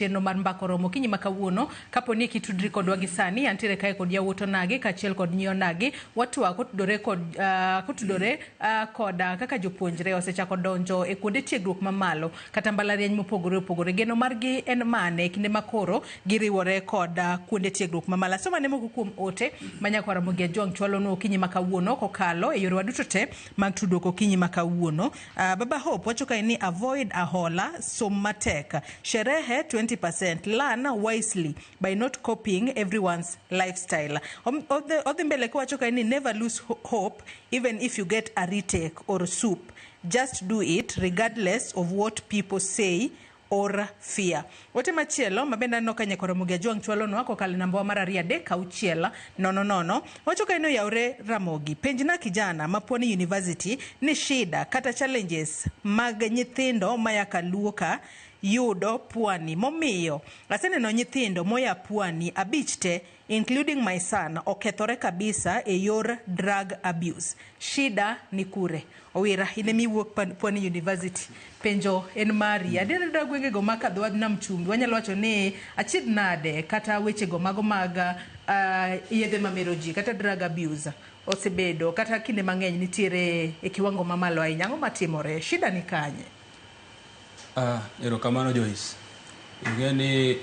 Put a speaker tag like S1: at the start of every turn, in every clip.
S1: Chenro mar Mbaka Oromo okinyi ma kawuono. Kapo ni kitudri kodwa gi sani, antiere kae kod yawuot onagi kaachiel kod nyi onagi. Watwak kotudore kod kotudore koda kaka jopuonjre osechako donjo e kuonde tiegruok mamalo kata mbalariany mopogore opogore. Geno margi en mane e kinde ma koro giriwore kod kuonde tiegruok mamalo? Asomane moko kuom ote ma nyakwar Ramogi Ajwang' chwalonwa okinyi ma kawuono kokalo e yorewa duto te mag tudruok okinyi ma kawuono. Baba Hope wacho kae ni avoid ahola, som matek. Sherehe 20%, learn wisely by not copying everyone's lifestyle. Odhi mbele kowacho kae ni never lose hope even if you get a retake or soup. Just do it regardless of what people say or fear. Ote machielo ma bende aneno ka nyakwar Ramogi Ajwang' chwalonwa kokalo e nambawa mar 23600. Wacho ka en oyawre Ramogi. Penjna kijana ma Pwani University ni shida kata challenges mag nyithindo maya kaluo ka yudo Pwani. Momiyo aseneno nyithindo moya Pwani abich te including my son okethore kabisa e yor drug abuse. Shida ni kure? Owira, in ema iwuok Pwani University. Penjo en mari. Adier adiera gwengego ma kadho nam chumbi wanyalo wacho ni achiedh nade kata wechego mago mag yedhe mamero ji kata drug abuse osebedo kata kinde mang'eny nitiere e kiwango mamalo ahinya. Ang'o matimore? Shida ni kanye?
S2: Erokamano Joyce. Ing'e ni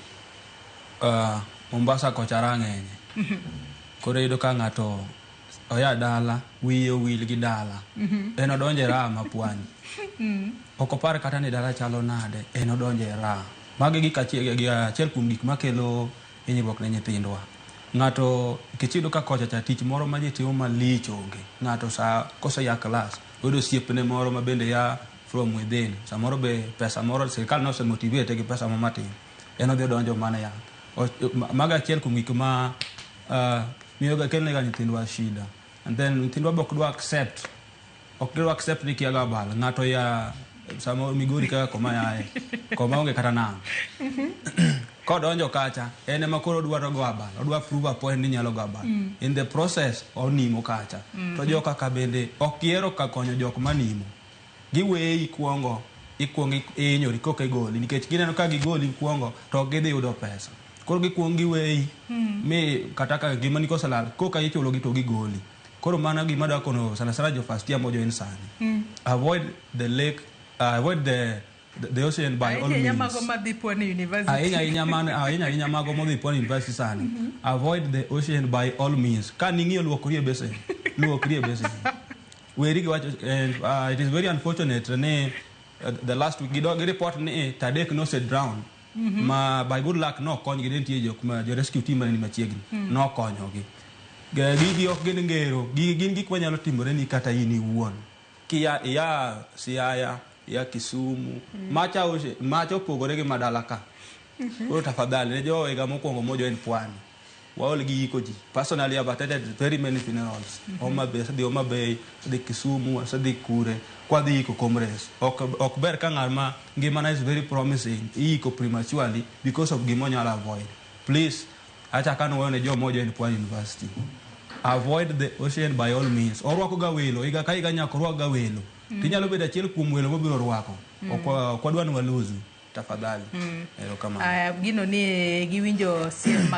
S2: Mombasa kocha raha ng'enye. Koro iyudo ka ng'ato oya dala, wiye owil gi dala. En odonjo e raha ma pwani. Ok opar kata ni dala chalo nade, en odonjo e raha. Magi gik achiel kuom gik makelo hinyruok ne nyithindwa. Ng'ato nikech iyudo ka kocha cha tich moro ma ji timo malich onge. Ng'ato sa koseya klas, oyudo osiepne moro ma bende ya from within. Samoro be pesa moro sirkal nose motivate gi pesa moro matin. En odhi odonjo mana e yath. Mago achiel kuom gik ma miyo kelonega nyithindwa shida. And then nyithindwa be ok dwa accept. Ok gidwa accept ni kia go abal. Ng'ato ya samoro Migori kaka koma yae. Koma onge kata nam. Kodonjo kacha, en ema koro odwaro go abal. Odwa prove a point ni nyalo go abal. In the process, onimo kacha. To joka ka bende ok gihero ka konyo jok manimo. Giweyi kuongo, ikuongo ihinyori koka igoli. Nikech gineno ka gigoli kuongo, to ok gidhi yudo pesa. Koro gikuongo giweyi, mi kata ka ngimani koselal, koka ichulogi to gigoli. Koro mano gima adwa kono sana sana jo first year mojoin sani. Avoid the lake, avoid the ocean by all
S1: Ahinya
S2: means.
S1: mago madhi Pwani University.
S2: Ahinya ahinya man ahinya ahinya mago modhi Pwani University sani. Avoid the ocean by all means. Ka ning'iyo luokri e besen, luokri e besen. Weri gi wacho it is very unfortunate ni the last week gido gi report ni tadek nose drown. Ma by good luck nokonygi ne nitie jok ma jo rescue team mane ni machiegni nokonyogi. Gigi ok gin ngero, gigi gin gik manyalo timore ni kata in iwuon. Kia iya Siaya, iya Kisumu, macha macha opogore gi madala ka. Koro tafadhali ne jo higa mokwongo mojoin Pwani. Waol gi iko ji. Personally I've attended very many funerals. Homa Bay, asedhi Homa Bay, asedhi Kisumu, asedhi kure. Kwadhi iko comrades. Ok ber ka ng'ama ngimane is very promising iiko prematurely because of gima onyalo avoid. Please, achako anuoyo ne joma ojoin Pwani University. Avoid the ocean by all means. Orwako ga welo, higa ka higa nyaka orwak ga welo. Tinyalo bedo achiel kuom welo mobiro rwako. Ok wadwa ni waluzu. Tafadhali. Erokamano.
S1: Gino ni giwinjo siem.